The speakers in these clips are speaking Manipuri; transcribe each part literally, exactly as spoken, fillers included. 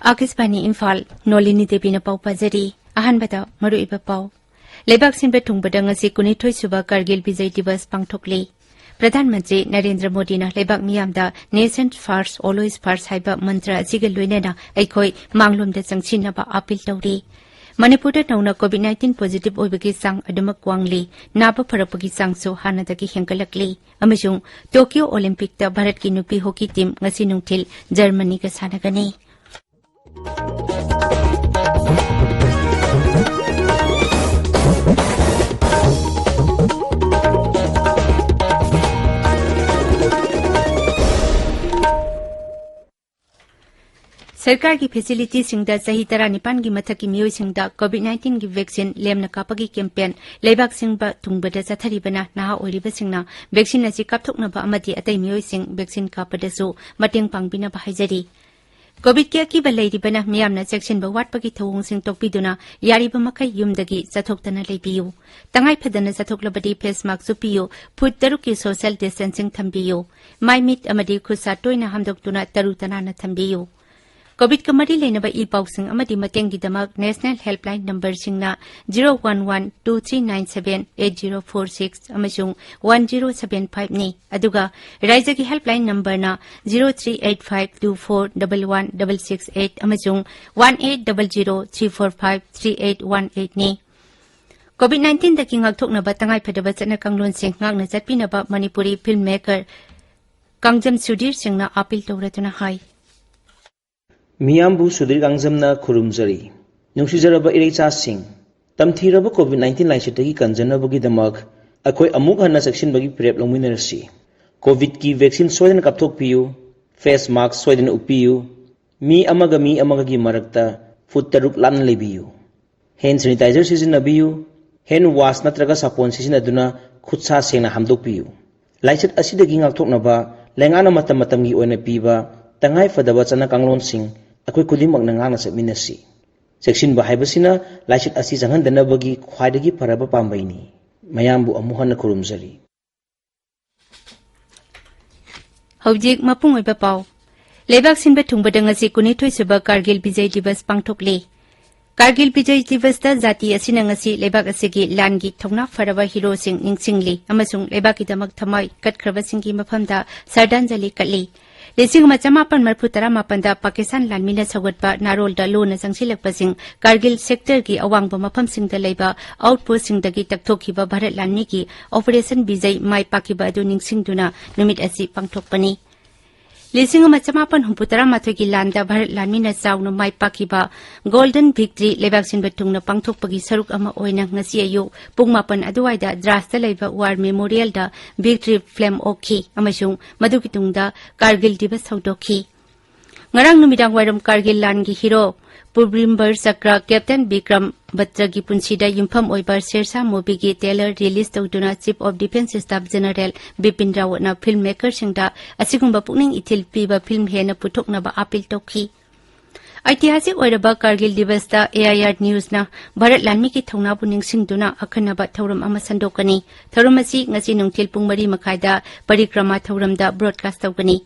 ꯑꯥꯀꯥꯁꯕꯥꯅꯤ ꯏꯝꯐꯥꯜ, ꯅꯣꯂꯤꯅꯤ ꯗꯦꯕꯤꯅ ꯄꯥꯎ ꯄꯥꯖꯔꯤ꯫ ꯑꯍꯥꯟꯕꯗ ꯃꯔꯨꯑꯣꯏꯕ ꯄꯥꯎ꯫ ꯂꯩꯕꯥꯛ ꯁꯤꯟꯕ ꯊꯨꯡꯕꯗ ꯉꯁꯤ ꯀꯨꯟꯅꯤꯊꯣꯏ ꯁꯨꯕ ꯀꯥꯔꯒꯤꯜ ꯕꯤꯖꯣꯏ ꯗꯤꯕꯁ ꯄꯥꯡꯊꯣꯛꯂꯤ꯫ ꯄ꯭ꯔꯙꯥꯟ ꯃꯟꯇ꯭ꯔꯤ ꯅꯔꯦꯟꯗ꯭ꯔ ꯃꯣꯗꯤꯅ ꯂꯩꯕꯥꯛ ꯃꯤꯌꯥꯝꯗ "Nation first, always first" ꯍꯥꯏꯕ ꯃꯟꯇ꯭ꯔ ꯑꯁꯤꯒ ꯂꯣꯏꯅꯅ ꯑꯩꯈꯣꯏ ꯃꯥꯡꯂꯣꯝꯗ ꯆꯪꯁꯤꯟꯅꯕ ꯑꯥꯄꯤꯜ ꯇꯧꯔꯤ꯫ ꯃꯅꯤꯄꯨꯔꯗ ꯅꯧꯅ COVID nineteen positive ꯑꯣꯏꯕꯒꯤ ꯆꯥꯡ ꯑꯗꯨꯃꯛ ꯋꯥꯡꯂꯤ꯫ ꯅꯥꯕ ꯐꯔꯛꯄꯒꯤ ꯆꯥꯡꯁꯨ ꯍꯥꯟꯅꯗꯒꯤ ꯍꯦꯟꯒꯠꯂꯛꯂꯤ꯫ ꯑꯃꯁꯨꯡ ꯇꯣꯀꯤꯌꯣ ꯑꯣꯂꯤꯝꯄꯤꯛꯇ ꯚꯥꯔꯠꯀꯤ ꯅꯨꯄꯤ ꯍꯣꯀꯤ ꯇꯤꯝ ꯉꯁꯤ ꯅꯨꯡꯊꯤꯜ ꯖꯔꯃꯅꯤꯒ ꯁꯥꯟꯅꯒꯅꯤ꯫ ꯁꯔꯀꯥꯔꯒꯤ ꯐꯦꯁꯤꯂꯤꯇꯤꯁꯤꯡꯗ ꯆꯍꯤ ꯇꯔꯥꯅꯤꯄꯥꯟꯒꯤ ꯃꯊꯛꯀꯤ ꯃꯤꯑꯣꯏꯁꯤꯡꯗ COVID nineteenꯒꯤ vaccine ꯂꯦꯝꯅ ꯀꯥꯞꯄꯒꯤ campaign ꯂꯩꯕꯥꯛ ꯁꯤꯟꯕ ꯊꯨꯡꯕꯗ ꯆꯠꯊꯔꯤꯕꯅ ꯅꯍꯥ ꯑꯣꯏꯔꯤꯕꯁꯤꯡꯅ vaccine ꯑꯁꯤ ꯀꯥꯞꯊꯣꯛꯅꯕ ꯑꯃꯗꯤ ꯑꯇꯩ ꯃꯤꯑꯣꯏꯁꯤꯡ vaccine ꯀꯥꯞꯄꯗꯁꯨ ꯃꯇꯦꯡ ꯄꯥꯡꯕꯤꯅꯕ ꯍꯥꯏꯖꯔꯤ꯫ COVIDꯀꯤ ꯑꯀꯤꯕ ꯂꯩꯔꯤꯕꯅ ꯃꯤꯌꯥꯝꯅ ꯆꯦꯛꯁꯤꯟꯕ ꯋꯥꯠꯄꯒꯤ ꯊꯧꯑꯣꯡꯁꯤꯡ ꯇꯣꯛꯄꯤꯗꯨꯅ ꯌꯥꯔꯤꯕ ꯃꯈꯩ ꯌꯨꯝꯗꯒꯤ ꯆꯠꯊꯣꯛꯇꯅ ꯂꯩꯕꯤꯌꯨ꯫ ꯇꯉꯥꯏ ꯐꯗꯅ ꯆꯠꯊꯣꯛꯂꯕꯗꯤ face mask ꯎꯞꯄꯤꯌꯨ, ꯐꯨꯠ ꯇꯔꯨꯛꯀꯤ social distancing ꯊꯝꯕꯤꯌꯨ꯫ ꯃꯥꯏ ꯃꯤꯠ ꯑꯃꯗꯤ ꯈꯨꯠ ꯁꯥ ꯇꯣꯏꯅ ꯍꯥꯝꯗꯣꯛꯇꯨꯅ ꯇꯔꯨ ꯇꯅꯥꯟꯅ ꯊꯝꯕꯤꯌꯨ꯫ COVIDꯀ ꯃꯔꯤ ꯂꯩꯅꯕ ꯏ ꯄꯥꯎꯁꯤꯡ ꯑꯃꯗꯤ ꯃꯇꯦꯡꯒꯤꯗꯃꯛ national helpline numberꯁꯤꯡꯅ zero one one two three nine seven eight zero four six ꯑꯃꯁꯨꯡ one zero seven five ꯅꯤ꯫ ꯑꯗꯨꯒ ꯔꯥꯏꯖ꯭ꯌꯒꯤ helpline numberꯅ zero three eight five two four double one double six eight ꯑꯃꯁꯨꯡ one eight double zero three four five three eight one eight ꯅꯤ꯫ COVID nineteenꯗꯒꯤ ꯉꯥꯛꯊꯣꯛꯅꯕ ꯇꯉꯥꯏꯐꯗꯕ ꯆꯠꯅ ꯀꯥꯡꯂꯣꯟꯁꯤꯡ ꯉꯥꯛꯅ ꯆꯠꯄꯤꯅꯕ ꯃꯅꯤꯄꯨꯔꯤ filmmaker ꯀꯥꯡꯖꯝ ꯁꯨꯙꯤꯔ ꯁꯤꯡꯅ ꯑꯥꯄꯤꯜ ꯇꯧꯔꯗꯨꯅ ꯍꯥꯏ꯫ ꯃꯤꯌꯥꯝꯕꯨ ꯁꯨꯙꯤꯔ ꯀꯥꯡꯖꯝꯅ ꯈꯨꯔꯨꯝꯖꯔꯤ꯫ ꯅꯨꯡꯁꯤꯖꯔꯕ ꯏꯔꯩꯆꯥꯁꯤꯡ, ꯇꯝꯊꯤꯔꯕ COVID nineteen ꯂꯥꯏꯆꯠꯇꯒꯤ ꯀꯟꯖꯅꯕꯒꯤꯗꯃꯛ ꯑꯩꯈꯣꯏ ꯑꯃꯨꯛ ꯍꯟꯅ ꯆꯦꯛꯁꯤꯟꯕꯒꯤ ꯐꯤꯔꯦꯞ ꯂꯧꯃꯤꯟꯅꯔꯁꯤ꯫ COVIDꯀꯤ vaccine ꯁꯣꯏꯗꯅ ꯀꯥꯞꯊꯣꯛꯄꯤꯌꯨ, face mask ꯁꯣꯏꯗꯅ ꯎꯞꯄꯤꯌꯨ, ꯃꯤ ꯑꯃꯒ ꯃꯤ ꯑꯃꯒꯒꯤ ꯃꯔꯛꯇ ꯐꯨꯠ ꯇꯔꯨꯛ ꯂꯥꯞꯅ ꯂꯩꯕꯤꯌꯨ꯫ Hand sanitizer ꯁꯤꯖꯤꯟꯅꯕꯤꯌꯨ꯫ Hand wash ꯅꯠꯇ꯭ꯔꯒ ꯁꯥꯄꯣꯟ ꯁꯤꯖꯤꯟꯅꯗꯨꯅ ꯈꯨꯠ ꯁꯥ ꯁꯦꯡꯅ ꯍꯥꯝꯗꯣꯛꯄꯤꯌꯨ꯫ ꯂꯥꯏꯆꯠ ꯑꯁꯤꯗꯒꯤ ꯉꯥꯛꯊꯣꯛꯅꯕ ꯂꯩꯉꯥꯛꯅ ꯃꯇꯝ ꯃꯇꯝꯒꯤ ꯑꯣꯏꯅ ꯄꯤꯕ ꯇꯉꯥꯏ ꯐꯗꯕ ꯆꯠꯅ ꯀꯥꯡꯂꯣꯟꯁꯤꯡ ꯑꯩꯈꯣꯏ ꯈꯨꯗꯤꯡꯃꯛꯅ ꯉꯥꯛꯅ ꯆꯠꯃꯤꯟꯅꯁꯤ꯫ ꯆꯦꯛꯁꯤꯟꯕ ꯍꯥꯏꯕꯁꯤꯅ ꯂꯥꯏꯆꯠ ꯑꯁꯤ ꯆꯪꯍꯟꯗꯅꯕꯒꯤ ꯈ꯭ꯋꯥꯏꯗꯒꯤ ꯐꯔꯕ ꯄꯥꯝꯕꯩꯅꯤ꯫ ꯃꯌꯥꯝꯕꯨ ꯑꯃꯨꯛ ꯍꯟꯅ ꯈꯨꯔꯨꯝꯖꯔꯤ꯫ ꯍꯧꯖꯤꯛ ꯃꯄꯨꯡ ꯑꯣꯏꯕ ꯄꯥꯎ꯫ ꯂꯩꯕꯥꯛ ꯁꯤꯟꯕ ꯊꯨꯡꯕꯗ ꯉꯁꯤ ꯀꯨꯟꯅꯤꯊꯣꯏ ꯁꯨꯕ ꯀꯥꯔꯒꯤꯜ ꯕꯤꯖꯌ ꯗꯤꯕꯁ ꯄꯥꯡꯊꯣꯛꯂꯤ꯫ ꯀꯥꯔꯒꯤꯜ ꯕꯤꯖꯌ ꯗꯤꯕꯁꯇ ꯖꯥꯇꯤ ꯑꯁꯤꯅ ꯉꯁꯤ ꯂꯩꯕꯥꯛ ꯑꯁꯤꯒꯤ ꯂꯥꯟꯒꯤ ꯊꯧꯅꯥ ꯐꯔꯕ ꯍꯤꯔꯣꯁꯤꯡ ꯅꯤꯡꯁꯤꯡꯂꯤ ꯑꯃꯁꯨꯡ ꯂꯩꯕꯥꯛꯀꯤꯗꯃꯛ ꯊꯃꯥꯏ ꯀꯠꯈ꯭ꯔꯕꯁꯤꯡꯒꯤ ꯃꯐꯝꯗ ꯁꯔꯗꯥꯟꯖꯂꯤ ꯀꯠꯂꯤ꯫ ꯂꯤꯁꯤꯡ ꯑꯃ ꯆꯃꯥꯄꯟ ꯃꯔꯤꯐꯨ ꯇꯔꯥꯃꯥꯄꯟꯗ ꯄꯥꯀꯤꯁꯇꯥꯟ ꯂꯥꯟꯃꯤꯅ ꯁꯧꯒꯠꯄ ꯅꯥꯔꯣꯜꯗ ꯂꯣꯟꯅ ꯆꯪꯁꯤꯜꯂꯛꯄꯁꯤꯡ ꯀꯥꯔꯒꯤꯜ ꯁꯦꯛꯇꯔꯒꯤ ꯑꯋꯥꯡꯕ ꯃꯐꯝꯁꯤꯡꯗ ꯂꯩꯕ ꯑꯥꯎꯠꯄꯣꯁꯁꯤꯡꯗꯒꯤ ꯇꯛꯊꯣꯛꯈꯤꯕ ꯚꯥꯔꯠ ꯂꯥꯟꯃꯤꯒꯤ ꯑꯣꯄꯔꯦꯁꯟ ꯕꯤꯖꯌ ꯃꯥꯏ ꯄꯥꯛꯈꯤꯕ ꯑꯗꯨ ꯅꯤꯡꯁꯤꯡꯗꯨꯅ ꯅꯨꯃꯤꯠ ꯑꯁꯤ ꯄꯥꯡꯊꯣꯛꯄꯅꯤ꯫ ꯂꯤꯁꯤꯡ ꯑꯃ ꯆꯃꯥꯄꯟ ꯍꯨꯝꯐꯨ ꯇꯔꯥꯃꯥꯊꯣꯏꯒꯤ ꯂꯥꯟꯗ ꯚꯥꯔꯠ ꯂꯥꯟꯃꯤꯅ ꯆꯥꯎꯅ ꯃꯥꯏ ꯄꯥꯛꯈꯤꯕ ꯒꯣꯜꯗꯟ ꯚꯤꯛꯇ꯭ꯔꯤ ꯂꯩꯕꯥꯛ ꯁꯤꯟꯕ ꯊꯨꯡꯅ ꯄꯥꯡꯊꯣꯛꯄꯒꯤ ꯁꯔꯨꯛ ꯑꯃ ꯑꯣꯏꯅ ꯉꯁꯤ ꯑꯌꯨꯛ ꯄꯨꯡ ꯃꯥꯄꯟ ꯑꯗꯨꯋꯥꯏꯗ ꯗ꯭ꯔꯥꯁꯇ ꯂꯩꯕ ꯋꯥꯔ ꯃꯦꯃꯣꯔꯤꯌꯦꯜꯗ ꯚꯤꯛꯇ꯭ꯔꯤ ꯐ꯭ꯂꯦꯝ ꯑꯣꯛꯈꯤ ꯑꯃꯁꯨꯡ ꯃꯗꯨꯒꯤ ꯇꯨꯡꯗ ꯀꯥꯔꯒꯤꯜ ꯗꯤꯕꯁ ꯍꯧꯗꯣꯛꯈꯤ꯫ ꯉꯔꯥꯡ ꯅꯨꯃꯤꯗꯥꯡ ꯋꯥꯏꯔꯝ ꯀꯥꯔꯒꯤꯜ ꯂꯥꯟꯒꯤ ꯍꯤꯔꯣ ꯄꯨꯔꯕꯤꯝꯕꯔ ꯆꯀ꯭ꯔ ꯀꯦꯞꯇꯦꯟ ꯕꯤꯀ꯭ꯔꯝ ꯕꯠꯇ꯭ꯔꯒꯤ ꯄꯨꯟꯁꯤꯗ ꯌꯨꯝꯐꯝ ꯑꯣꯏꯕ ꯁꯦꯔꯁꯥ ꯃꯨꯚꯤꯒꯤ ꯇ꯭ꯔꯦꯂꯔ ꯔꯤꯂꯤꯖ ꯇꯧꯗꯨꯅ chief of defence staff general Bipin ꯔꯥꯋꯠꯅ ꯐꯤꯜꯝ ꯃꯦꯀꯔꯁꯤꯡꯗ ꯑꯁꯤꯒꯨꯝꯕ ꯄꯨꯛꯅꯤꯡ ꯏꯊꯤꯜ ꯄꯤꯕ ꯐꯤꯜꯝ ꯍꯦꯟꯅ ꯄꯨꯊꯣꯛꯅꯕ ꯑꯥꯄꯤꯜ ꯇꯧꯈꯤ꯫ ꯑꯩꯇꯤꯍꯥꯁꯤꯛ ꯑꯣꯏꯔꯕ ꯀꯥꯔꯒꯤꯜ ꯗꯤꯕꯁꯇ ꯑꯦ ꯑꯥꯏ ꯑꯥꯔ ꯅ꯭ꯌꯨꯁꯅ ꯚꯥꯔꯠ ꯂꯥꯟꯃꯤꯒꯤ ꯊꯧꯅꯥꯕꯨ ꯅꯤꯡꯁꯤꯡꯗꯨꯅ ꯑꯈꯟꯅꯕ ꯊꯧꯔꯝ ꯑꯃ ꯁꯟꯗꯣꯛꯀꯅꯤ꯫ ꯊꯧꯔꯝ ꯑꯁꯤ ꯉꯁꯤ ꯅꯨꯡꯊꯤꯜ ꯄꯨꯡ ꯃꯔꯤ ꯃꯈꯥꯏꯗ ꯄꯔꯤꯀ꯭ꯔꯃꯥ ꯊꯧꯔꯝꯗ ꯕ꯭ꯔꯣꯗꯀꯥꯁ ꯇꯧꯒꯅꯤ꯫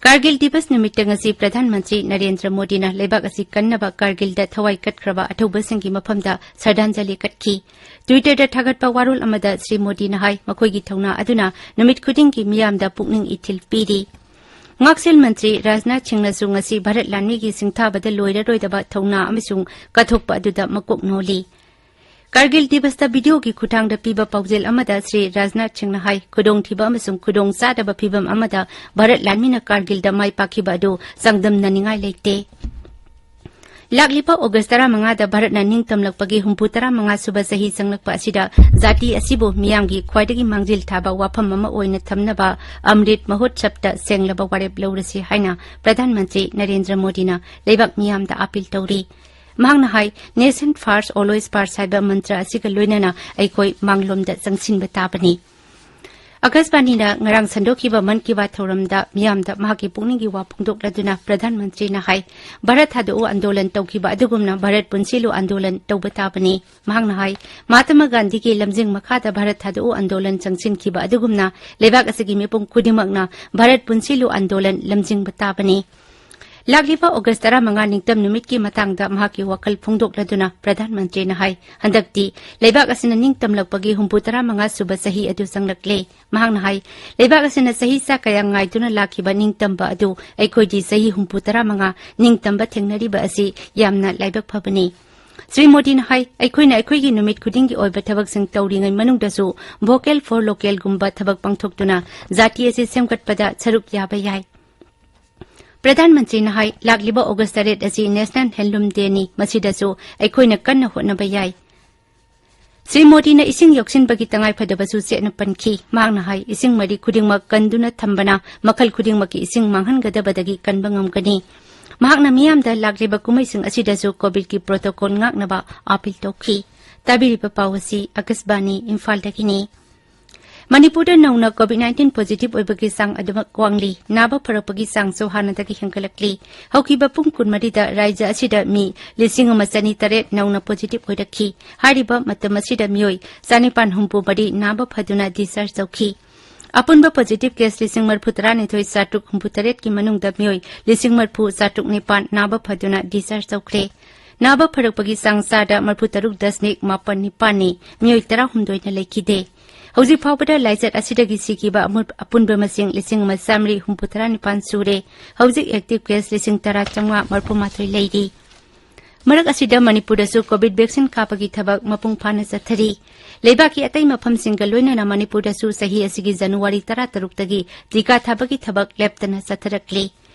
ꯀꯥꯔꯒꯤꯜ ꯗꯤꯕꯁ ꯅꯨꯃꯤꯠꯇ ꯉꯁꯤ ꯄ꯭ꯔꯙꯥꯟ ꯃꯟꯇ꯭ꯔꯤ ꯅꯔꯦꯟꯗ꯭ꯔ ꯃꯣꯗꯤꯅ ꯂꯩꯕꯥꯛ ꯑꯁꯤ ꯀꯟꯅꯕ ꯀꯥꯔꯒꯤꯜꯗ ꯊꯋꯥꯏ ꯀꯠꯈ꯭ꯔꯕ ꯑꯊꯧꯕꯁꯤꯡꯒꯤ ꯃꯐꯝꯗ ꯁꯔꯗꯥꯟꯖꯂꯤ ꯀꯠꯈꯤ꯫ ꯇ꯭ꯋꯤꯇꯔꯗ ꯊꯥꯒꯠꯄ ꯋꯥꯔꯣꯜ ꯑꯃꯗ ꯁ꯭ꯔꯤ ꯃꯣꯗꯤꯅ ꯍꯥꯏ, ꯃꯈꯣꯏꯒꯤ ꯊꯧꯅꯥ ꯑꯗꯨꯅ ꯅꯨꯃꯤꯠ ꯈꯨꯗꯤꯡꯒꯤ ꯃꯤꯌꯥꯝꯗ ꯄꯨꯛꯅꯤꯡ ꯏꯊꯤꯜ ꯄꯤꯔꯤ꯫ ꯉꯥꯛꯁꯦꯜ ꯃꯟꯇ꯭ꯔꯤ ꯔꯥꯖꯅꯥꯊ ꯁꯤꯡꯅꯁꯨ ꯉꯁꯤ ꯚꯥꯔꯠ ꯂꯥꯟꯃꯤꯒꯤ ꯁꯤꯡꯊꯥꯕꯗ ꯂꯣꯏꯔꯔꯣꯏꯗꯕ ꯊꯧꯅꯥ ꯑꯃꯁꯨꯡ ꯀꯠꯊꯣꯛꯄ ꯑꯗꯨꯗ ꯃꯀꯣꯛ ꯅꯣꯜꯂꯤ꯫ ꯀꯥꯔꯒꯤꯜ ꯗꯤꯕꯁꯇ ꯚꯤꯗꯤꯑꯣꯒꯤ ꯈꯨꯠꯊꯥꯡꯗ ꯄꯤꯕ ꯄꯥꯎꯖꯦꯜ ꯑꯃꯗ ꯁ꯭ꯔꯤ ꯔꯥꯖꯅꯥꯊ ꯁꯤꯡꯅ ꯍꯥꯏ, ꯈꯨꯗꯣꯡꯊꯤꯕ ꯑꯃꯁꯨꯡ ꯈꯨꯗꯣꯡꯆꯥꯗꯕ ꯐꯤꯚꯝ ꯑꯃꯗ ꯚꯥꯔꯠ ꯂꯥꯟꯃꯤꯅ ꯀꯥꯔꯒꯤꯜꯗ ꯃꯥꯏ ꯄꯥꯛꯈꯤꯕ ꯑꯗꯨ ꯆꯥꯡꯗꯝꯅꯅꯤꯡꯉꯥꯏ ꯂꯩꯇꯦ꯫ ꯂꯥꯛꯂꯤꯕ ꯑꯣꯒꯁ ꯇꯔꯥꯃꯉꯥꯗ ꯚꯥꯔꯠꯅ ꯅꯤꯡꯇꯝꯂꯛꯄꯒꯤ ꯍꯨꯝꯐꯨ ꯇꯔꯥꯃꯉꯥ ꯁꯨꯕ ꯆꯍꯤ ꯆꯪꯂꯛꯄ ꯑꯁꯤꯗ ꯖꯥꯇꯤ ꯑꯁꯤꯕꯨ ꯃꯤꯌꯥꯝꯒꯤ ꯈ꯭ꯋꯥꯏꯗꯒꯤ ꯃꯥꯡꯖꯤꯜ ꯊꯥꯕ ꯋꯥꯐꯝ ꯑꯃ ꯑꯣꯏꯅ ꯊꯝꯅꯕ ꯑꯃ꯭ꯔꯤꯠ ꯃꯍꯣꯠꯁꯕꯇ ꯁꯦꯡꯂꯕ ꯋꯥꯔꯦꯞ ꯂꯧꯔꯁꯤ ꯍꯥꯏꯅ ꯄ꯭ꯔꯙꯥꯟ ꯃꯟꯇ꯭ꯔꯤ ꯅꯔꯦꯟꯗ꯭ꯔ ꯃꯣꯗꯤꯅ ꯂꯩꯕꯥꯛ ꯃꯤꯌꯥꯝꯗ ꯑꯥꯄꯤꯜ ꯇꯧꯔꯤ꯫ ꯃꯍꯥꯛꯅ ꯍꯥꯏ, "Nation first, always first" ꯍꯥꯏꯕ ꯃꯟꯇ꯭ꯔ ꯑꯁꯤꯒ ꯂꯣꯏꯅꯅ ꯑꯩꯈꯣꯏ ꯃꯥꯡꯂꯣꯝꯗ ꯆꯪꯁꯤꯟꯕ ꯇꯥꯕꯅꯤ꯫ ꯑꯀꯥꯁꯕꯥꯅꯤꯅ ꯉꯔꯥꯡ ꯁꯟꯗꯣꯛꯈꯤꯕ ꯃꯟ ꯀꯤ ꯕꯥꯠ ꯊꯧꯔꯝꯗ ꯃꯤꯌꯥꯝꯗ ꯃꯍꯥꯛꯀꯤ ꯄꯨꯛꯅꯤꯡꯒꯤ ꯋꯥ ꯐꯣꯡꯗꯣꯛꯂꯗꯨꯅ ꯄ꯭ꯔꯙꯥꯟ ꯃꯟꯇ꯭ꯔꯤꯅ ꯍꯥꯏ, ꯚꯥꯔꯠ ꯊꯥꯗꯣꯛꯎ ꯑꯟꯗꯣꯂꯟ ꯇꯧꯈꯤꯕ ꯑꯗꯨꯒꯨꯝꯅ ꯚꯥꯔꯠ ꯄꯨꯟꯁꯤꯜꯂꯨ ꯑꯟꯗꯣꯂꯟ ꯇꯧꯕ ꯇꯥꯕꯅꯤ꯫ ꯃꯍꯥꯛꯅ ꯍꯥꯏ, ꯃꯍꯥꯇꯃꯥ ꯒꯥꯟꯙꯤꯒꯤ ꯂꯝꯖꯤꯡ ꯃꯈꯥꯗ ꯚꯥꯔꯠ ꯊꯥꯗꯣꯛꯎ ꯑꯟꯗꯣꯂꯟ ꯆꯪꯁꯤꯟꯈꯤꯕ ꯑꯗꯨꯒꯨꯝꯅ ꯂꯩꯕꯥꯛ ꯑꯁꯤꯒꯤ ꯃꯤꯄꯨꯝ ꯈꯨꯗꯤꯡꯃꯛꯅ ꯚꯥꯔꯠ ꯄꯨꯟꯁꯤꯜꯂꯨ ꯑꯟꯗꯣꯂꯟ ꯂꯝꯖꯤꯡꯕ ꯇꯥꯕꯅꯤ꯫ ꯂꯥꯛꯂꯤꯕ ꯑꯣꯒꯁ ꯇꯔꯥꯃꯉꯥ ꯅꯤꯡꯇꯝ ꯅꯨꯃꯤꯠꯀꯤ ꯃꯇꯥꯡꯗ ꯃꯍꯥꯛꯀꯤ ꯋꯥꯈꯜ ꯐꯣꯡꯗꯣꯛꯂꯗꯨꯅ ꯄ꯭ꯔꯙꯥꯟ ꯃꯟꯇ꯭ꯔꯤꯅ ꯍꯥꯏ, ꯍꯟꯗꯛꯇꯤ ꯂꯩꯕꯥꯛ ꯑꯁꯤꯅ ꯅꯤꯡꯇꯝꯂꯛꯄꯒꯤ ꯍꯨꯝꯐꯨ ꯇꯔꯥꯃꯉꯥ ꯁꯨꯕ ꯆꯍꯤ ꯑꯗꯨ ꯆꯪꯂꯛꯂꯦ꯫ ꯃꯍꯥꯛꯅ ꯍꯥꯏ, ꯂꯩꯕꯥꯛ ꯑꯁꯤꯅ ꯆꯍꯤ ꯆꯥ ꯀꯌꯥ ꯉꯥꯏꯗꯨꯅ ꯂꯥꯛꯈꯤꯕ ꯅꯤꯡꯇꯝꯕ ꯑꯗꯨ ꯑꯩꯈꯣꯏꯗꯤ ꯆꯍꯤ ꯍꯨꯝꯐꯨ ꯇꯔꯥꯃꯉꯥ ꯅꯤꯡꯇꯝꯕ ꯊꯦꯡꯅꯔꯤꯕ ꯑꯁꯤ ꯌꯥꯝꯅ ꯂꯥꯏꯕꯛ ꯐꯕꯅꯤ꯫ ꯁ꯭ꯔꯤ ꯃꯣꯗꯤꯅ ꯍꯥꯏ, ꯑꯩꯈꯣꯏꯅ ꯑꯩꯈꯣꯏꯒꯤ ꯅꯨꯃꯤꯠ ꯈꯨꯗꯤꯡꯒꯤ ꯑꯣꯏꯕ ꯊꯕꯛꯁꯤꯡ ꯇꯧꯔꯤꯉꯩ ꯃꯅꯨꯡꯗꯁꯨ Vocal for Localꯒꯨꯝꯕ ꯊꯕꯛ ꯄꯥꯡꯊꯣꯛꯇꯨꯅ ꯖꯥꯇꯤ ꯑꯁꯤ ꯁꯦꯝꯒꯠꯄꯗ ꯁꯔꯨꯛ ꯌꯥꯕ ꯌꯥꯏ꯫ ꯄ꯭ꯔꯙꯥꯟ ꯃꯟꯇ꯭ꯔꯤꯅ ꯍꯥꯏ, ꯂꯥꯛꯂꯤꯕ ꯑꯣꯒꯁ ꯇꯔꯦꯠ ꯑꯁꯤ National Handloom Dayꯅꯤ, ꯃꯁꯤꯗꯁꯨ ꯑꯩꯈꯣꯏꯅ ꯀꯟꯅ ꯍꯣꯠꯅꯕ ꯌꯥꯏ꯫ ꯁ꯭ꯔꯤ ꯃꯣꯗꯤꯅ ꯏꯁꯤꯡ ꯌꯣꯛꯁꯤꯟꯕꯒꯤ ꯇꯉꯥꯏꯐꯗꯕꯁꯨ ꯆꯦꯠꯅ ꯄꯟꯈꯤ꯫ ꯃꯍꯥꯛꯅ ꯍꯥꯏ, ꯏꯁꯤꯡ ꯃꯔꯤ ꯈꯨꯗꯤꯡꯃꯛ ꯀꯟꯗꯨꯅ ꯊꯝꯕꯅ ꯃꯈꯜ ꯈꯨꯗꯤꯡꯃꯛꯀꯤ ꯏꯁꯤꯡ ꯃꯥꯡꯍꯟꯒꯗꯕꯗꯒꯤ ꯀꯟꯕ ꯉꯝꯒꯅꯤ꯫ ꯃꯍꯥꯛꯅ ꯃꯤꯌꯥꯝꯗ ꯂꯥꯛꯂꯤꯕ ꯀꯨꯝꯍꯩꯁꯤꯡ ꯑꯁꯤꯗꯁꯨ ꯀꯣꯚꯤꯗꯀꯤ ꯄ꯭ꯔꯣꯇꯣꯀꯣꯜ ꯉꯥꯛꯅꯕ ꯑꯥꯄꯤꯜ ꯇꯧꯈꯤ꯫ ꯇꯥꯕꯤꯔꯤꯕ ꯄꯥꯎ ꯑꯁꯤ ꯑꯀꯥꯁꯕꯥꯅꯤ ꯏꯝꯐꯥꯜꯗꯒꯤꯅꯤ꯫ ꯃꯅꯤꯄꯨꯔꯗ ꯅꯧꯅ ꯀꯣꯚꯤꯗ ꯅꯥꯏꯟꯇꯤꯟ ꯄꯣꯖꯤꯇꯤꯚ ꯑꯣꯏꯕꯒꯤ ꯆꯥꯡ ꯑꯗꯨꯃꯛ ꯋꯥꯡꯂꯤ꯫ ꯅꯥꯕ ꯐꯔꯛꯄꯒꯤ ꯆꯥꯡꯁꯨ ꯍꯥꯟꯅꯗꯒꯤ ꯍꯦꯟꯒꯠꯂꯛꯂꯤ꯫ ꯍꯧꯈꯤꯕ ꯄꯨꯡ ꯀꯨꯟꯃꯔꯤꯗ ꯔꯥꯖ꯭ꯌ ꯑꯁꯤꯗ ꯃꯤ ꯂꯤꯁꯤꯡ ꯑꯃ ꯆꯅꯤ ꯇꯔꯦꯠ ꯅꯧꯅ ꯄꯣꯖꯤꯇꯤꯚ ꯑꯣꯏꯔꯛꯈꯤ꯫ ꯍꯥꯏꯔꯤꯕ ꯃꯇꯝ ꯑꯁꯤꯗ ꯃꯤꯑꯣꯏ ꯆꯥꯅꯤꯄꯥꯟ ꯍꯨꯝꯐꯨ ꯃꯔꯤ ꯅꯥꯕ ꯐꯗꯨꯅ ꯗꯤꯁꯆꯥꯔꯖ ꯇꯧꯈꯤ꯫ ꯑꯄꯨꯟꯕ ꯄꯣꯖꯤꯇꯤꯚ ꯀꯦꯁ ꯂꯤꯁꯤꯡ ꯃꯔꯤꯐꯨ ꯇꯔꯥꯅꯤꯊꯣꯏ ꯆꯥꯇ꯭ꯔꯨꯛ ꯍꯨꯝꯐꯨ ꯇꯔꯦꯠꯀꯤ ꯃꯅꯨꯡꯗ ꯃꯤꯑꯣꯏ ꯂꯤꯁꯤꯡ ꯃꯔꯤꯐꯨ ꯆꯥꯇ꯭ꯔꯨꯛ ꯅꯤꯄꯥꯟ ꯅꯥꯕ ꯐꯗꯨꯅ ꯗꯤꯁꯆꯥꯔꯖ ꯇꯧꯈ꯭ꯔꯦ꯫ ꯅꯥꯕ ꯐꯔꯛꯄꯒꯤ ꯆꯥꯡ ꯆꯥꯗ ꯃꯔꯤꯐꯨ ꯇꯔꯨꯛ ꯗꯁꯃꯤꯛ ꯃꯥꯄꯟ ꯅꯤꯄꯥꯟꯅꯤ꯫ ꯃꯤꯑꯣꯏ ꯇꯔꯥꯍꯨꯝꯗꯣꯏꯅ ꯂꯩꯈꯤꯗꯦ꯫ ꯍꯧꯖꯤꯛ ꯐꯥꯎꯕꯗ ꯂꯥꯏꯆꯠ ꯑꯁꯤꯗꯒꯤ ꯁꯤꯈꯤꯕ ꯑꯃꯨ-, ꯑꯄꯨꯟꯕ ꯃꯁꯤꯡ ꯂꯤꯁꯤꯡ ꯑꯃ ꯆꯥꯃꯔꯤ ꯍꯨꯝꯐꯨ ꯇꯔꯥ ꯅꯤꯄꯥꯟ ꯁꯨꯔꯦ꯫ ꯍꯧꯖꯤꯛ ꯑꯦꯛꯇꯤꯚ ꯀꯦꯁ ꯂꯤꯁꯤꯡ ꯇꯔꯥ ꯆꯥꯝꯃꯉꯥ ꯃꯔꯤꯐꯨ ꯃꯥꯊꯣꯏ ꯂꯩꯔꯤ꯫ ꯃꯔꯛ ꯑꯁꯤꯗ ꯃꯅꯤꯄꯨꯔꯗꯁꯨ ꯀꯣꯚꯤꯗ ꯚꯦꯛꯁꯤꯟ ꯀꯥꯞꯄꯒꯤ ꯊꯕꯛ ꯃꯄꯨꯡ ꯐꯥꯅ ꯆꯠꯊꯔꯤ꯫ ꯂꯩꯕꯥꯛꯀꯤ ꯑꯇꯩ ꯃꯐꯝꯁꯤꯡꯒ ꯂꯣꯏꯅꯅ ꯃꯅꯤꯄꯨꯔꯗꯁꯨ ꯆꯍꯤ ꯑꯁꯤꯒꯤ ꯖꯅꯋꯥꯔꯤ ꯇꯔꯥꯇꯔꯨꯛꯇꯒꯤ ꯇꯤꯀꯥ ꯊꯥꯕꯒꯤ ꯊꯕꯛ ꯂꯦꯞꯇꯅ ꯆꯠꯊꯔꯛꯂꯤ꯫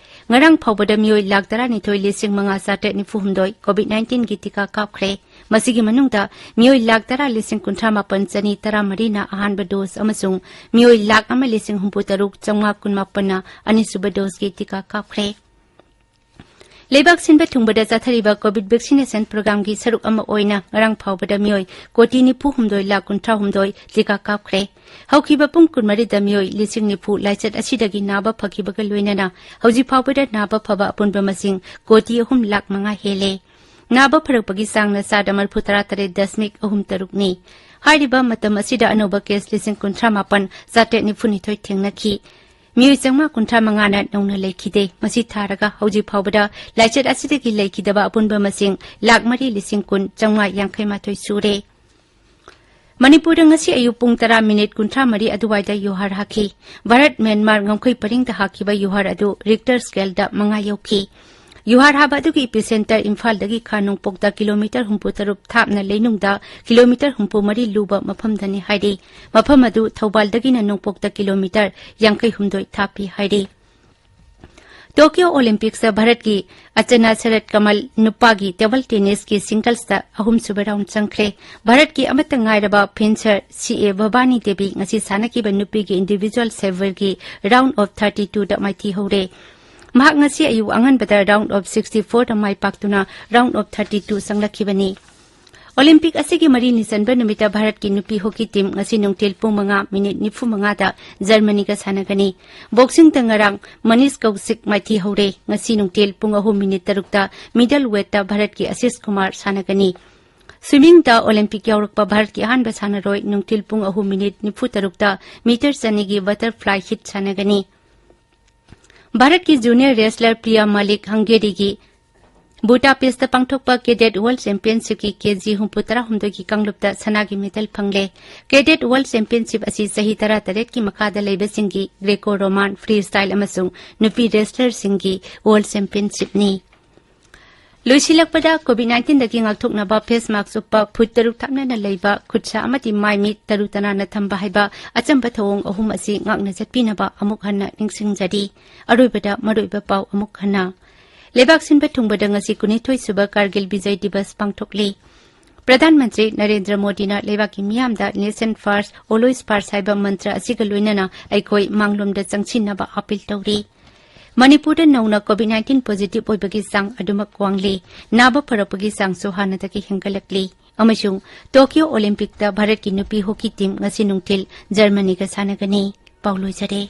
ꯉꯔꯥꯡ ꯐꯥꯎꯕꯗ ꯃꯤꯑꯣꯏ ꯂꯥꯈ ꯇꯔꯥꯅꯤꯊꯣꯏ ꯂꯤꯁꯤꯡ ꯃꯉꯥ ꯆꯥꯇ꯭ꯔꯦꯠ ꯅꯤꯐꯨ ꯍꯨꯝꯗꯣꯏ ꯀꯣꯚꯤꯗ ꯅꯥꯏꯟꯇꯤꯟꯒꯤ ꯇꯤꯀꯥ ꯀꯥꯞꯈ꯭ꯔꯦ꯫ ꯃꯁꯤꯒꯤ ꯃꯅꯨꯡꯗ ꯃꯤꯑꯣꯏ ꯂꯥꯈ ꯇꯔꯥ ꯂꯤꯁꯤꯡ ꯀꯨꯟꯊ꯭ꯔꯥ ꯃꯥꯄꯟ ꯆꯅꯤ ꯇꯔꯥ ꯃꯔꯤꯅ ꯑꯍꯥꯟꯕ ꯗꯣꯁ ꯑꯃꯁꯨꯡ ꯃꯤꯑꯣꯏ ꯂꯥꯈ ꯑꯃ ꯂꯤꯁꯤꯡ ꯍꯨꯝꯐꯨ ꯇꯔꯨꯛ ꯆꯥꯝꯃꯉꯥ ꯀꯨꯟ ꯃꯥꯄꯟꯅ ꯑꯅꯤꯁꯨꯕ ꯗꯣꯁꯀꯤ ꯇꯤꯀꯥ ꯀꯥꯞꯈ꯭ꯔꯦ꯫ ꯂꯩꯕꯥꯛ ꯁꯤꯟꯕ ꯊꯨꯡꯕꯗ ꯆꯠꯊꯔꯤꯕ ꯀꯣꯚꯤꯗ ꯚꯦꯛꯁꯤꯅꯦꯁꯟ ꯄ꯭ꯔꯣꯒ꯭ꯔꯥꯝꯒꯤ ꯁꯔꯨꯛ ꯑꯃ ꯑꯣꯏꯅ ꯉꯔꯥꯡ ꯐꯥꯎꯕꯗ ꯃꯤꯑꯣꯏ ꯀꯣꯇꯤ ꯅꯤꯐꯨ ꯍꯨꯝꯗꯣꯏ ꯂꯥꯈ ꯀꯨꯟꯊ꯭ꯔꯥ ꯍꯨꯝꯗꯣꯏ ꯇꯤꯀꯥ ꯀꯥꯞꯈ꯭ꯔꯦ꯫ ꯍꯧꯈꯤꯕ ꯄꯨꯡ ꯀꯨꯟꯃꯔꯤꯗ ꯃꯤꯑꯣꯏ ꯂꯤꯁꯤꯡ ꯅꯤꯐꯨ ꯂꯥꯏꯆꯠ ꯑꯁꯤꯗꯒꯤ ꯅꯥꯕ ꯐꯈꯤꯕꯒ ꯂꯣꯏꯅꯅ ꯍꯧꯖꯤꯛ ꯐꯥꯎꯕꯗ ꯅꯥꯕ ꯐꯕ ꯑꯄꯨꯟꯕ ꯃꯁꯤꯡ ꯀꯣꯇꯤ ꯑꯍꯨꯝ ꯂꯥꯈ ꯃꯉꯥ ꯍꯦꯜꯂꯦ꯫ ꯅꯥꯕ ꯐꯔꯛꯄꯒꯤ ꯆꯥꯡꯅ ꯆꯥꯗ ꯃꯔꯤꯐꯨ ꯇꯔꯥ ꯇꯔꯦꯠ ꯗꯁꯃꯤꯛ ꯑꯍꯨꯝ ꯇꯔꯨꯛꯅꯤ꯫ ꯍꯥꯏꯔꯤꯕ ꯃꯇꯝ ꯑꯁꯤꯗ ꯑꯅꯧꯕ ꯀꯦꯁ ꯂꯤꯁꯤꯡ ꯀꯨꯟꯊ꯭ꯔꯥ ꯃꯥꯄꯟ ꯆꯥꯇ꯭ꯔꯦꯠ ꯅꯤꯐꯨ ꯅꯤꯊꯣꯏ ꯊꯦꯡꯅꯈꯤ꯫ ꯃꯤꯑꯣꯏ ꯆꯥꯝꯃꯉꯥ ꯀꯨꯟꯊ꯭ꯔꯥ ꯃꯉꯥꯅ ꯅꯧꯅ ꯂꯩꯈꯤꯗꯦ꯫ ꯃꯁꯤ ꯊꯥꯔꯒ ꯍꯧꯖꯤꯛ ꯐꯥꯎꯕꯗ ꯂꯥꯏꯆꯠ ꯑꯁꯤꯗꯒꯤ ꯂꯩꯈꯤꯗꯕ ꯑꯄꯨꯟꯕ ꯃꯁꯤꯡ ꯂꯥꯈ ꯃꯔꯤ ꯂꯤꯁꯤꯡ ꯀꯨꯟ ꯆꯥꯝꯃꯉꯥ ꯌꯥꯡꯈꯩ ꯃꯥꯊꯣꯏ ꯁꯨꯔꯦ꯫ ꯃꯅꯤꯄꯨꯔꯗ ꯉꯁꯤ ꯑꯌꯨꯛ ꯄꯨꯡ ꯇꯔꯥ ꯃꯤꯅꯤꯠ ꯀꯨꯟꯊ꯭ꯔꯥ ꯃꯔꯤ ꯑꯗꯨꯋꯥꯏꯗ ꯌꯨꯍꯥꯔ ꯍꯥꯈꯤ꯫ ꯚꯥꯔꯠ ꯃ꯭ꯌꯥꯟꯃꯥꯔ ꯉꯝꯈꯩ ꯄꯔꯤꯡꯗ ꯍꯥꯈꯤꯕ ꯌꯨꯍꯥꯔ ꯑꯗꯨ ꯔꯤꯛꯇꯔ ꯁ꯭ꯀꯦꯜꯗ ꯃꯉꯥ ꯌꯧꯈꯤ꯫ ꯌꯨꯍꯥꯔ ꯍꯥꯕ ꯑꯗꯨꯒꯤ ꯏꯄꯤꯁꯦꯟꯇꯔ ꯏꯝꯐꯥꯜꯗꯒꯤ ꯈꯥ ꯅꯣꯡꯄꯣꯛꯇ ꯀꯤꯂꯣꯃꯤꯇꯔ ꯍꯨꯝꯐꯨ ꯇꯔꯨꯛ ꯊꯥꯞꯅ ꯂꯩꯅꯨꯡꯗ ꯀꯤꯂꯣꯃꯤꯇꯔ ꯍꯨꯝꯐꯨ ꯃꯔꯤ ꯂꯨꯕ ꯃꯐꯝꯗꯅꯤ ꯍꯥꯏꯔꯤ꯫ ꯃꯐꯝ ꯑꯗꯨ ꯊꯧꯕꯥꯜꯗꯒꯤꯅ ꯅꯣꯡꯄꯣꯛꯇ ꯀꯤꯂꯣꯃꯤꯇꯔ ꯌꯥꯡꯈꯩ ꯍꯨꯝꯗꯣꯏ ꯊꯥꯞꯄꯤ ꯍꯥꯏꯔꯤ꯫ ꯇꯣꯀꯤꯌꯣ ꯑꯣꯂꯤꯝꯄꯤꯛꯁꯇ ꯚꯥꯔꯠꯀꯤ ꯑꯆꯅꯥ ꯁꯔꯠ ꯀꯃꯜ ꯅꯨꯄꯥꯒꯤ ꯇꯦꯕꯜ ꯇꯦꯅꯤꯁꯀꯤ ꯁꯤꯡꯒꯜꯁꯇ ꯑꯍꯨꯝꯁꯨꯕ ꯔꯥꯎꯟ ꯆꯪꯈ꯭ꯔꯦ꯫ ꯚꯥꯔꯠꯀꯤ ꯑꯃꯠꯇ ꯉꯥꯏꯔꯕ ꯐꯦꯟꯁꯔ ꯁꯤ ꯑꯦ ꯚꯕꯥꯅꯤ ꯗꯦꯕꯤ ꯉꯁꯤ ꯁꯥꯟꯅꯈꯤꯕ ꯅꯨꯄꯤꯒꯤ ꯏꯟꯗꯤꯚꯤꯖꯨꯋꯦꯜ ꯁꯤꯜꯚꯔꯒꯤ ꯔꯥꯎꯟ ꯑꯣꯐ ꯊꯥꯔꯇꯤ ꯇꯨꯗ ꯃꯥꯏꯊꯤ ꯍꯧꯔꯦ꯫ ꯃꯍꯥꯛ ꯉꯁꯤ ꯑꯌꯨꯛ ꯑꯉꯟꯕꯗ ꯔꯥꯎꯟ ꯑꯣꯐ ꯁꯤꯛꯁꯇꯤ ꯐꯣꯔꯗ ꯃꯥꯏ ꯄꯥꯛꯇꯨꯅ ꯔꯥꯎꯟ ꯑꯣꯐ ꯊꯥꯔꯇꯤ ꯇꯨ ꯆꯪꯂꯛꯈꯤꯕꯅꯤ꯫ ꯑꯣꯂꯤꯝꯄꯤꯛ ꯑꯁꯤꯒꯤ ꯃꯔꯤꯅꯤ ꯆꯟꯕ ꯅꯨꯃꯤꯠꯇ ꯚꯥꯔꯠꯀꯤ ꯅꯨꯄꯤ ꯍꯣꯀꯤ ꯇꯤꯝ ꯉꯁꯤ ꯅꯨꯡꯊꯤꯜ ꯄꯨꯡ ꯃꯉꯥ ꯃꯤꯅꯤꯠ ꯅꯤꯐꯨ ꯃꯉꯥꯗ ꯖꯔꯃꯅꯤꯒ ꯁꯥꯟꯅꯒꯅꯤ꯫ ꯕꯣꯛꯁꯤꯡꯗ ꯉꯔꯥꯡ ꯃꯅꯤꯁ ꯀꯧꯁꯤꯛ ꯃꯥꯏꯊꯤ ꯍꯧꯔꯦ꯫ ꯉꯁꯤ ꯅꯨꯡꯊꯤꯜ ꯄꯨꯡ ꯑꯍꯨꯝ ꯃꯤꯅꯤꯠ ꯇꯔꯨꯛꯇ ꯃꯤꯗꯜ ꯋꯦꯠꯇ ꯚꯥꯔꯠꯀꯤ ꯑꯁꯤꯁ ꯀꯨꯃꯥꯔ ꯁꯥꯟꯅꯒꯅꯤ꯫ ꯁ꯭ꯋꯤꯃꯤꯡꯗ ꯑꯣꯂꯤꯝꯄꯤꯛ ꯌꯥꯎꯔꯛꯄ ꯚꯥꯔꯠꯀꯤ ꯑꯍꯥꯟꯕ ꯁꯥꯟꯅꯔꯣꯏ ꯅꯨꯡꯊꯤꯜ ꯄꯨꯡ ꯑꯍꯨꯝ ꯃꯤꯅꯤꯠ ꯅꯤꯐꯨ ꯇꯔꯨꯛꯇ ꯃꯤꯇꯔ ꯆꯅꯤꯒꯤ ꯕꯇꯔꯐ꯭ꯂꯥꯏ ꯍꯤꯠ ꯁꯥꯟꯅꯒꯅꯤ꯫ ꯚꯥꯔꯠꯀꯤ ꯖꯨꯅꯤꯌꯔ ꯔꯦꯁꯂꯔ ꯄ꯭ꯔꯤꯌꯥ ꯃꯥꯂꯤꯛ ꯍꯪꯒꯦꯔꯤꯒꯤ ꯕꯨꯗꯥꯄꯦꯁꯇ ꯄꯥꯡꯊꯣꯛꯄ ꯀꯦꯗꯦꯠ ꯋꯥꯔꯜꯗ ꯆꯦꯝꯄꯤꯌꯟꯁꯤꯞꯀꯤ ꯀꯦꯖꯤ ꯍꯨꯝꯐꯨ ꯇꯔꯥ ꯍꯨꯝꯗꯣꯏꯒꯤ ꯀꯥꯡꯂꯨꯞꯇ ꯁꯅꯥꯒꯤ ꯃꯦꯗꯜ ꯐꯪꯂꯦ꯫ ꯀꯦꯗꯦꯠ ꯋꯥꯔꯜꯗ ꯆꯦꯝꯄꯤꯌꯟꯁꯤꯞ ꯑꯁꯤ ꯆꯍꯤ ꯇꯔꯥ ꯇꯔꯦꯠꯀꯤ ꯃꯈꯥꯗ ꯂꯩꯕꯁꯤꯡꯒꯤ ꯒ꯭ꯔꯦꯀꯣ ꯔꯣꯃꯥꯟ ꯐ꯭ꯔꯤ ꯁ꯭ꯇꯥꯏꯜ ꯑꯃꯁꯨꯡ ꯅꯨꯄꯤ ꯔꯦꯁꯂꯔꯁꯤꯡꯒꯤ ꯋꯥꯔꯜꯗ ꯆꯦꯝꯄꯤꯌꯟꯁꯤꯞꯅꯤ꯫ ꯂꯣꯏꯁꯤꯜꯂꯛꯄꯗ ꯀꯣꯚꯤꯗ ꯅꯥꯏꯟꯇꯤꯟꯗꯒꯤ ꯉꯥꯛꯊꯣꯛꯅꯕ ꯐꯦꯁ ꯃꯥꯛꯁ ꯎꯞꯄ, ꯐꯨꯠ ꯇꯔꯨꯛ ꯊꯥꯞꯅꯅ ꯂꯩꯕ, ꯈꯨꯠ ꯁꯥ ꯑꯃꯗꯤ ꯃꯥꯏ ꯃꯤꯠ ꯇꯔꯨ ꯇꯅꯥꯟꯅ ꯊꯝꯕ ꯍꯥꯏꯕ ꯑꯆꯝꯕ ꯊꯧꯑꯣꯡ ꯑꯍꯨꯝ ꯑꯁꯤ ꯉꯥꯛꯅ ꯆꯠꯄꯤꯅꯕ ꯑꯃꯨꯛ ꯍꯟꯅ ꯅꯤꯡꯁꯤꯡꯖꯔꯤ꯫ ꯑꯔꯣꯏꯕꯗ ꯃꯔꯨꯑꯣꯏꯕ ꯄꯥꯎ ꯑꯃꯨꯛ ꯍꯟꯅ꯫ ꯂꯩꯕꯥꯛ ꯁꯤꯟꯕ ꯊꯨꯡꯕꯗ ꯉꯁꯤ ꯀꯨꯟꯅꯤꯊꯣꯏ ꯁꯨꯕ ꯀꯥꯔꯒꯤꯜ ꯕꯤꯖꯌ ꯗꯤꯕꯁ ꯄꯥꯡꯊꯣꯛꯂꯤ꯫ ꯄ꯭ꯔꯙꯥꯟ ꯃꯟꯇ꯭ꯔꯤ ꯅꯔꯦꯟꯗ꯭ꯔ ꯃꯣꯗꯤꯅ ꯂꯩꯕꯥꯛꯀꯤ ꯃꯤꯌꯥꯝꯗ "Nation First, Always First" ꯍꯥꯏꯕ ꯃꯟꯇ꯭ꯔ ꯑꯁꯤꯒ ꯂꯣꯏꯅꯅ ꯑꯩꯈꯣꯏ ꯃꯥꯡꯂꯣꯝꯗ ꯆꯪꯁꯤꯟꯅꯕ ꯑꯥꯄꯤꯜ ꯇꯧꯔꯤ꯫ ꯃꯅꯤꯄꯨꯔꯗ ꯅꯧꯅ ꯀꯣꯚꯤꯗ ꯅꯥꯏꯟꯇꯤꯟ ꯄꯣꯖꯤꯇꯤꯚ ꯑꯣꯏꯕꯒꯤ ꯆꯥꯡ ꯑꯗꯨꯃꯛ ꯋꯥꯡꯂꯤ꯫ ꯅꯥꯕ ꯐꯔꯛꯄꯒꯤ ꯆꯥꯡꯁꯨ ꯍꯥꯟꯅꯗꯒꯤ ꯍꯦꯟꯒꯠꯂꯛꯂꯤ꯫ ꯑꯃꯁꯨꯡ ꯇꯣꯀꯤꯌꯣ ꯑꯣꯂꯤꯝꯄꯤꯛꯇ ꯚꯥꯔꯠꯀꯤ ꯅꯨꯄꯤ ꯍꯣꯀꯤ ꯇꯤꯝ ꯉꯁꯤ ꯅꯨꯡꯊꯤꯜ ꯖꯔꯃꯅꯤꯒ ꯁꯥꯟꯅꯒꯅꯤ꯫ ꯄꯥꯎ ꯂꯣꯏꯖꯔꯦ꯫